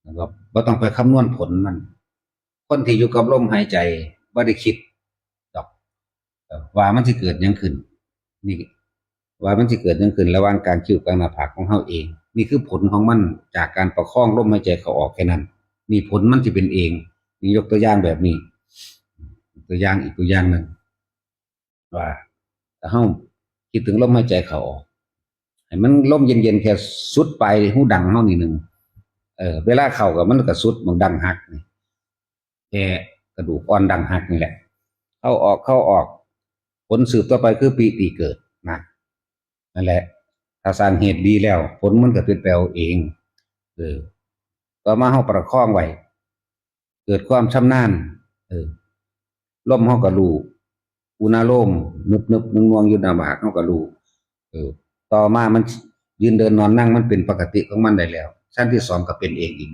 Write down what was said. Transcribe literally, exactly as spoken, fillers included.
นะครับ บ่ต้องไปคำนวณผลมัน คนที่อยู่กับลมหายใจบ่ได้คิดดอก เอ่อ ว่ามันสิเกิดหยังขึ้น นี่ ว่ามันสิเกิดหยังขึ้นระหว่างกลางคิ้วกับหน้าผากของเฮาเอง นี่คือผลของมันจากการประคองลมหายใจเข้าออกแค่นั้น นี่ผลมันสิเป็นเอง นี่ยกตัวอย่างแบบนี้ ตัวอย่างอีกตัวอย่างหนึ่ง ว่าถ้าเฮาคิดถึงลมหายใจเข้าออก ให้มันลมเย็นๆ แค่สุดปลายหูดังเฮานิดหนึ่ง เออ เวลาเข้าก็มันก็สุดหม่องดังหักนี่ แค่กระดูกอ่อนดังหักนี่แหละ เข้าออก เข้าออก ผลสืบต่อไปคือปีติเกิดนะ นั่นแหละ ถ้าสร้างเหตุดีแล้ว ผลมันก็เป็นไปเอาเอง เออ ต่อมาเฮาประคองไว้ เกิดความชำนาญ เออ ลมเฮาก็รู้ อุณาโลม นึบๆ หน่วงๆ อยู่หน้าผากเฮาก็รู้ เออ ต่อมามันยืนเดินนอนนั่งมันเป็นปกติของมันได้แล้ว ชั้นที่สองก็เป็นเองอีกเด้